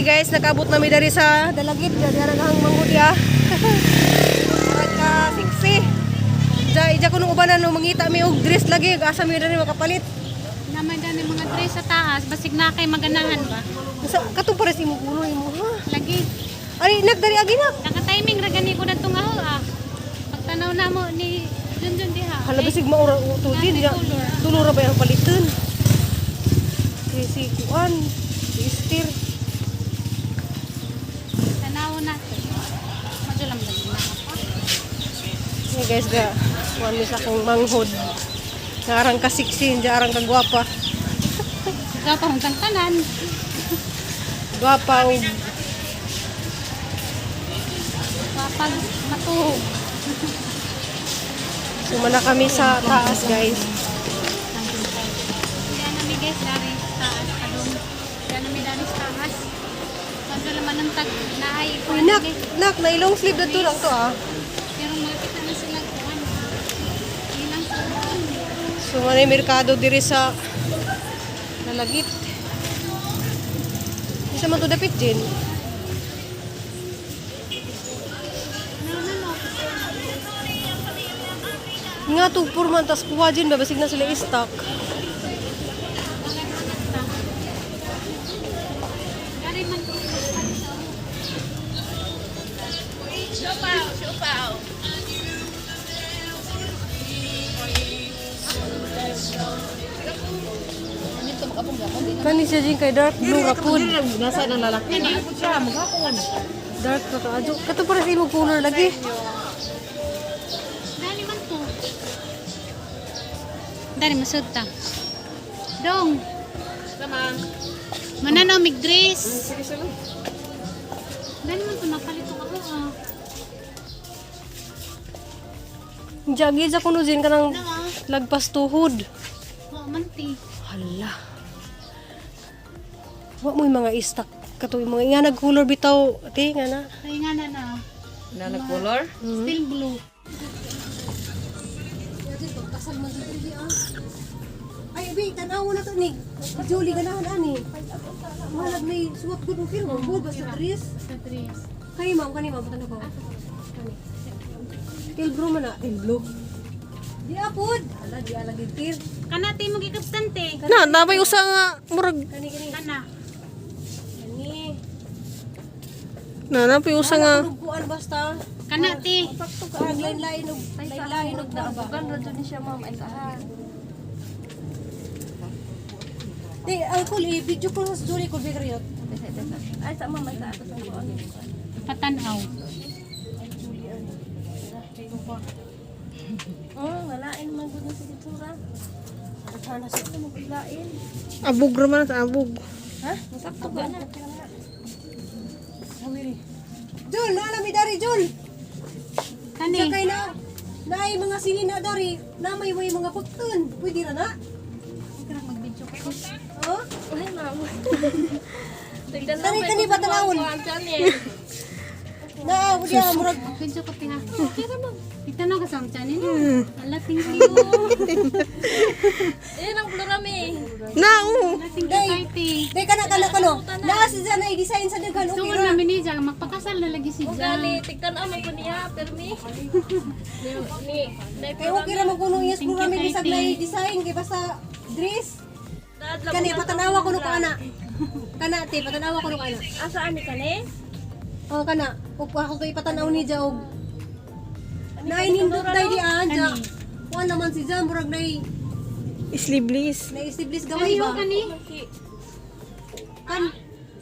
Guys, nakaabot na mi dari sa Dalagit. Diya diya ang manghod ya. Murag ka sexy. Diya ija ko nung ubanan no mangita mi og dress lagi asa mi diri makapalit. Naman dyan yung mga dress sa taas, basig na kay maganahan ba? Sa katong pares imong ulo imo ha. Lagi. Ari nak dari agi nak. Naka-timing ra gani ko na aho ah. Pagtanaw na mo ni Junjun diha. Hala basig maura to din diya. Tulo ra ba ang palitan? Si si kuan, si Esther. Tanaw na. Medyo lang dali na ako. Hey guys, ga kuan mi sa akong manghod. Narang ka sexy, diya arang ka gwapa. Ikaw pa hong tanan. Gwapa og Kapag matuhog. Sumana kami sa taas, guys. Diyan nami guys, dari sa taas. Kadung. Diyan nami dari sa taas. Medyo laman ng tag naay Uy, kuan nak, eh. nak, na long sleeve na to lang to ah. Pero makita na sila kuan. Ilang suon. So, ano yung merkado diri sa Lalagit. Isa man to dapit, Jin. No, no, no. Nga to, puro man, tas kuha, Jin, babasig na sila i-stock. Dari man ko. Kani siya, Jin, kay dark blue rapod. Nasa ng lalaki. Siya, maghapon. Dark ka kaadyo. Kato para sa imong color lagi. Dali man to. Dali masud ta. Dong. Mananaw mig dress. Dali man to napalito ako ah. Jagi sa kuno, Jin, kanang Ano ah? lagpas tuhod. Wa man ti. Hala. Wa mo'y mga i-stock. Kato yung mga nga nag-color bitaw. Ate, nga na. Kay nga na na. Na nag-color? Still blue. Ay, abi, tanaw na to ni. Julie ganahan ani. Mahalag may suwat gud okay ra good basta dress. Sa dress. Kani ma'am, kani ma'am tanaw ko. Kani. Til blue man na, til blue. Di apod. Ala, di ala gid til. Kana ti mo gikaptan te. Na, nabay usa nga murag Kani kani. Kana. Kani. na napay usa nga Kuan kuan basta. Kana ti. Parang lain-lain og lain-lain og ba. Radyo ni siya, ma'am. Ay, saan? Di, ang cool i-video ko sa Julie ko bigriot. Ay, sa ma'am. Ay, sa ato. Sa kuan. Patanaw. Walain man gud na sa gitsura. Sana sa Ano maglain? Abog ra man sa abog. Ha? Masakto ba na? Hawiri. Jul, naa mi dari Jul. Kani. Sa kay na naay mga sini na dari, na may may mga pagtun. Pwede ra na. Huwag mag-video ko. Oh? Ay, ma'am. Kani kani ba tanawon? Na, pwede ra murag Mag-video ko tinga. Itanaw ka sa amchan nino. Ala, thank you. Ayun ang plurami. Na oh. Ala, thank you, Kaiti. Day kana kana kano. Naa si na i-design sa daghan okay Gusto ra. namin ni Jack, magpakasal na lagi si Jack. Gani, tigtan man ko niya, permi. Ni, ni, Kay okay ra man kuno yes Thank you, plurami bisag Kaiti. na i-design kay basta dress. Kani patanawa kuno ka ana. Kana te patanawa kuno ka ana. Asa ani kani? Oh kana, ug ako to ipatanaw ni ja og naay nindot day di anja. Kuan naman si Jam murag nay Sleeveless. nay sleeveless gamay Kani ba. kani? Kan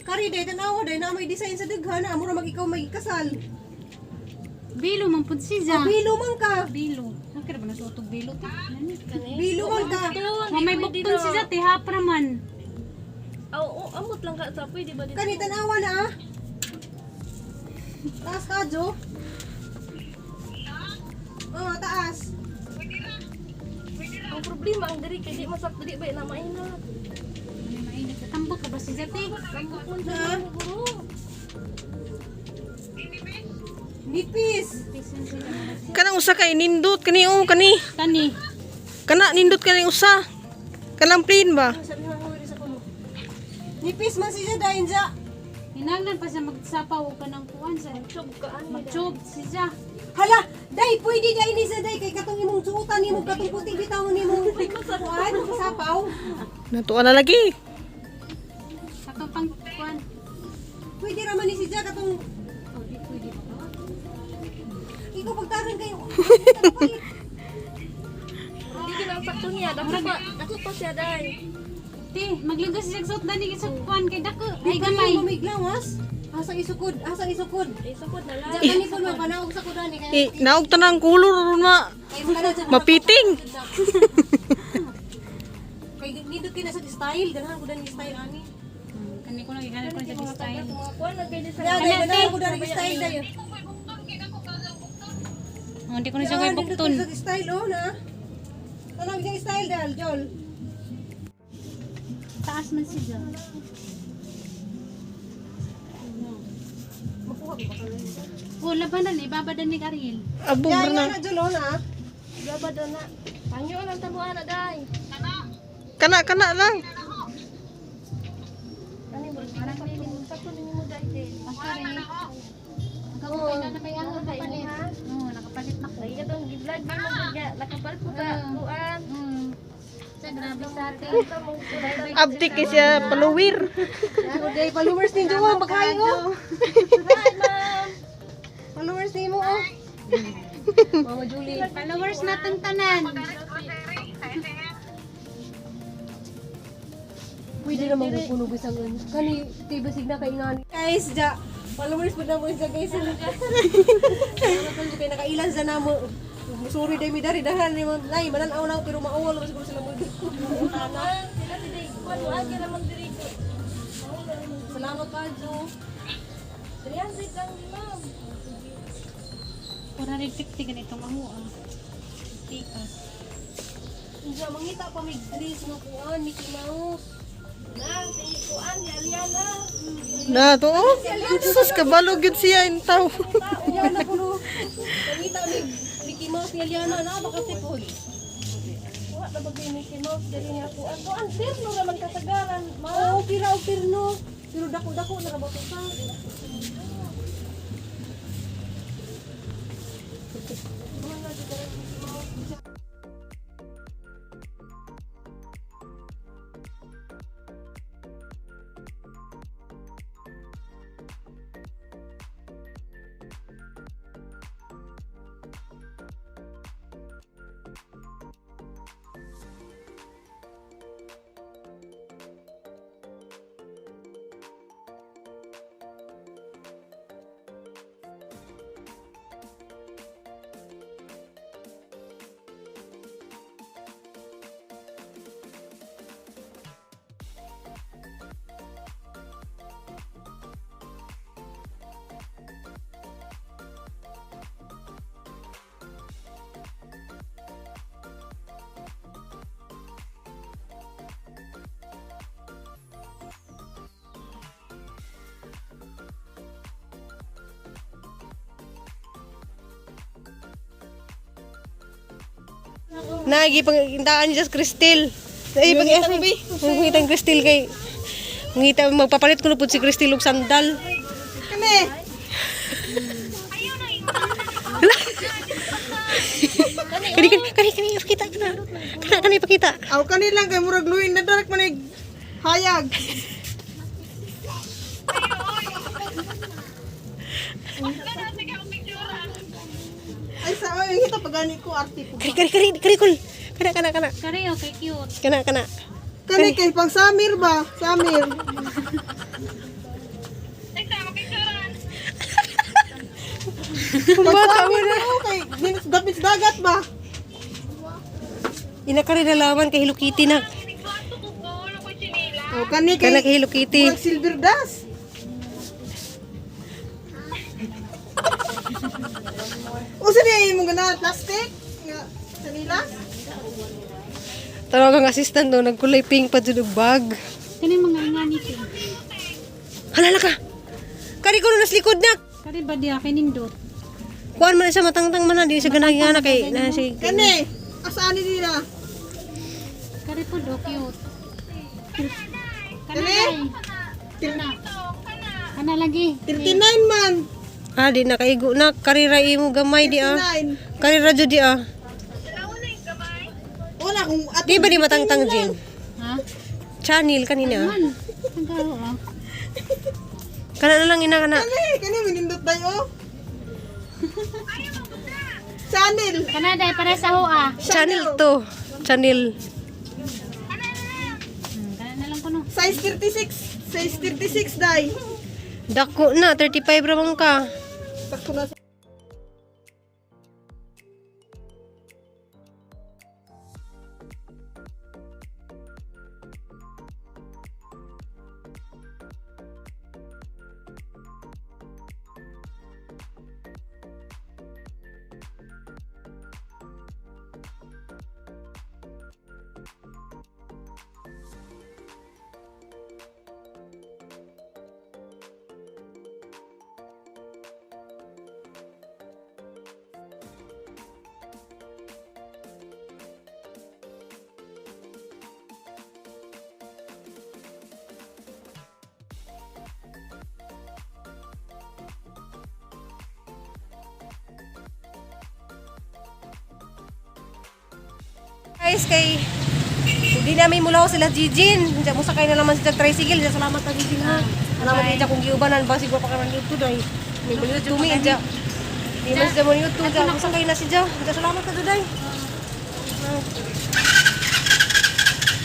kari day tanawa day na may design sa daghan na mura mag ikaw may kasal. Bilo man pud si Jack. Bilo man ka. Bilo. Nakira ba na suot og bilo te? Bilo man ka. Wa may bukton si Jack te hapra man. Aw, oh, amot lang ka sa pwede ba dito? Kani tanawa na ah. Taas ka, Jo. Oh, taas. Ang problema ang diri kay di masakto di ba na maina. May mainit. Tambok ka ba si Jack te? Lambot man Na? sa guro. Nipis. Kanang usa kay nindot kani oh kani. Kani. Kana nindot kani usa. Kanang plain ba? Sabi nga hawiri sa kuno. Nipis man siya dahin ja. Hinanglan pa siya magsapaw og kanang kuan sa Tube ka ani. mag-tube siya. Hala, day pwede day ni sa day kay katong imong suotan nimo katong puti bitaw nimo kuan sapaw. Natuwa na lagi. Katong pang kuan. Pwede ra man ni siya katong Oh, di pwede ba? ikaw pagtaran kayo. Hindi ginang sakto niya. Dako pa, dako pa siya day. Ti, maglugos siya suot dani sa kuan kay dako. Ay Ay gamay. gamay. Mamiglawas. Asa isukod, asa isukod. Isukod na lang. Diyan kani po mapanaog sa kudan eh kay Eh, naog tanang kulor ron ma. kay mga dyan, Mapiting. Kay nindot kay na sa style, ganahan ko dan style ani. Kani ko lang gihanap ko sa style. Mga kuan na kayo sa Ya, day ganahan ko dan style day. Oh, di ko na siya kay Ah, nindot bukton. kay sa style oh na. Tanaw siyang style dal, Jol. Taas man siya. Makuha ko ba kayo? Oh, labanan eh, babadan ni Ariel. Abog Ya, na. na Jol oh na. Gaba daw na. Pangyo lang tabuan na day. Kana kana lang. Ani mo sakto sakto nimo day te. Basta rin. Nagkaupay na na may ang nakapalit. Oo, nakapalit na ko. Lagi katong gi-vlog man mo gud nakapalit ko ka kuan. Sa grabe sa atin. Abdi kay siya paluwir. Day followers ni Jol, pagkain oh. Followers ni mo oh. Mama Julie. Followers natin tanan. Pwede naman ko puno bisag ano. Kani ti basig na kay ngani. Guys, ja followers pud na mo siya guys. Kay nakailan sa namo. Sorry day mi dari dahan ni mo. Nay manan-aw na ako, pero maawol man siguro sila mo. Sila ti day kuan mo agi ra man diri ko. Salamat ka, Jo. 300 lang ma'am. 450 ganitong aho ah. Tikas. Inja mangita pa mig dress nga kuan Mickey Mouse. Nang si kuan ni Aliana. Na to oh. Sus kabalo gyud siya intaw. Aliana kuno. Mangita mig Mickey Mouse ni Aliana na baka tipod. Kuha na bagay Mickey Mouse diri nga kuan. Kuan pirno ra man kasagaran ma'am. Oo, pira og pirno. Pero dako-dako na ra ba to sa? Nagi pang intaan niya sa Cristel. Ay pag SB. Mangita ang Cristel kay mangita magpapalit ko na pud si Cristel og sandal. Kani. Kani kani kani kani pakita kana. Kana kani pakita. Aw kani lang kay murag luin na darak man hayag. Ay sa oy kita pagani ko arte ko. Kani kani kani kani kul. Kana kana kana. Kare okay cute. Kana kana. Kani kay pang Samir ba? Samir. Pag Samir na kay dapit sa dagat ba? Ina ka rin nalaman kay Hello Kitty na. O kani kay Kana kay Hello Kitty. murag silver dust. Usa niya imong gana plastic nga sanilas? Tawag ang assistant no nagkulay pink pa jud og bag. Kani mga ingani ti. Halala ka. Kani ko nas likod na. Kare ba diya kay nindot? Kuan man siya matangtang man na di siya ganahan na kay na siya. Kani asaan ni nila? Kare po do cute. Kani? Kana. Kana. Kana lagi. 39 man. Ah, di na kaigo na. Karira imo gamay di ah. 39. Karira jud di ah. Wala kung at Di ba di matangtang Jin? Ha? Channel kanina. Man. Ang gawa ah. Kana na lang ina kana. Kani, kani minindot tayo. Oh. Channel. Kana dai para sa hoa. Channel to. Channel. Kana na lang kuno. Size 36. Size 36 dai. Dako na 35 ra man ka. Sakto na. Guys, kay hindi namin mulaw sila Jijin. Diyan mo sakay na naman sila tricycle. Diyan salamat ka Jijin ha. Salamat din kung giubanan ba siguro pa ka ng YouTube dai. May mo YouTube mi diyan. Di man siya mo YouTube diyan. Mo sakay na si Diyan. Diyan salamat ka Duday. Ah.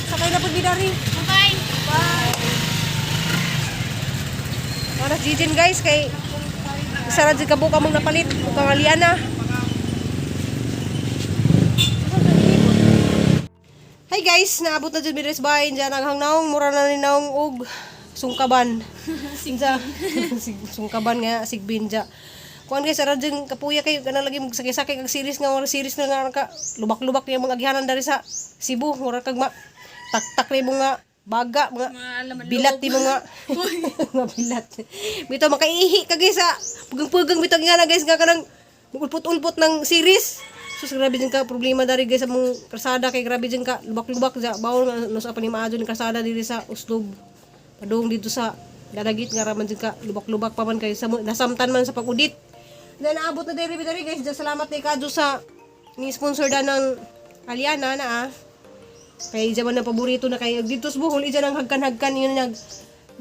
Sakay na pud bidari. Bye. Bye. Para Jijin guys kay isa ra jud ka buka mong napalit mukhang aliana. Hi guys, naabot na jud mi diri sa bahay diyan ang hangnaong mura na ni naong og sungkaban. Sinja. Sungkaban nga sigbin dya. Kuan guys, ara jud kapuya kay kanang lagi magsakay-sakay kag series nga mga series na nga ka lubak-lubak niya mga agihanan dari sa Cebu, mura kag ma taktak ni mo nga baga mga bilat ni mga mga bilat. Bitaw makaihi ka guys sa pugang-pugang bitaw nga na guys nga kanang ulpot-ulpot ng series. Sus, grabe din ka problema dari guys sa mong kalsada kay grabe din ka lubak-lubak ja bawol nga no sa panimaadyo ni kalsada diri sa Uslob. Padung dito sa Dadagit nga raman din ka lubak-lubak pa man kay sa nasamtan man sa pag-udit. Na naabot na diri diri guys. Ja, salamat ni Kadyo sa ni sponsor da ng Aliana na ah. Kay ija man ang paborito na kay dito sa Bohol ija nang hagkan-hagkan yun nag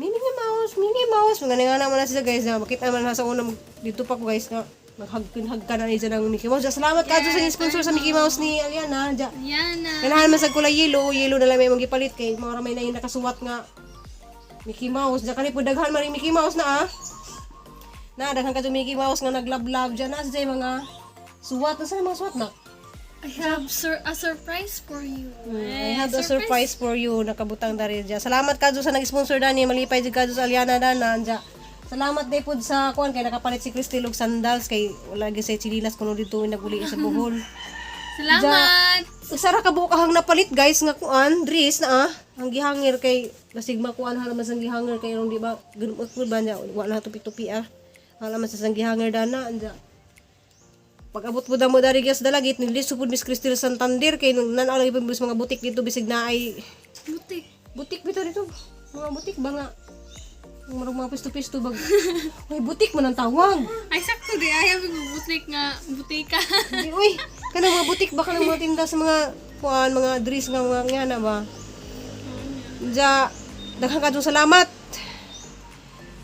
Minnie Mouse, Minnie Mouse. Mga nga naman na sila guys na makita man na sa una dito pa ko guys nga maghagkan-hagkan na ija ng Mickey Mouse. Ja, salamat kadyo sa sponsor sa Mickey Mouse ni Aliana. Ja. Yan na. Ganahan man sa kulay yellow, yellow na lang may mong gipalit kay mga ramay na yung nakasuwat nga Mickey Mouse. Diyan kani po daghan man rin Mickey Mouse na ah. Na daghan ka Mickey Mouse nga naglablab diyan na sa mga suwat na sa mga suwat na. I have a surprise for you. I have a surprise for you nakabutang dari diyan. Salamat kadyo sa nag-sponsor dani, malipay jud kadyo sa Aliana dana anja. Salamat day pod sa kuan kay nakapalit si Cristel og sandals kay wala gyud sa chinilas kuno dito naguli sa Bohol. Salamat! Usa ra ka buok ahang napalit guys nga kuan dress na ah. Ang gihangir kay basig makuan ha naman sang gihanger kay rong di ba ganun ba niya wa na tupi-tupi ah. Hala man sa sang gihanger dana anja. Pag abot po damo dari gyas dalagit niliso pud Miss Cristel Santander kay nung nan lagi pud mga butik dito bisig na ay Butik. butik bitaw dito. Mga butik ba nga? Murag mga pisto-pisto bag. Uy, butik man ang tawag. Ay, sakto di. Ay, sabi ko, butik nga. Butika. Di, uy, kanang mga butik ba kanang mga tinda sa mga kuan, mga dress nga mga nga na ba? Ja, daghan kadtong salamat.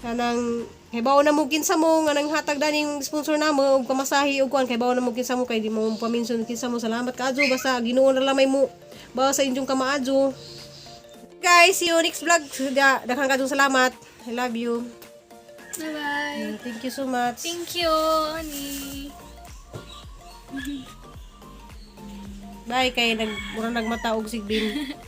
Kanang kay bawo na mo kinsa mo nga nang hatag daning sponsor namo og pamasahe og kuan kay bawo na mo kinsa mo kay di mo paminson kinsa mo salamat kaadyo basta Ginoo na lamay mo bawa sa inyong kamaadyo. Guys, see you next vlog. Ja, daghan kadtong salamat. I love you. Bye-bye. Thank you so much. Thank you, honey. Bye kay nag mura nagmata og sigbin.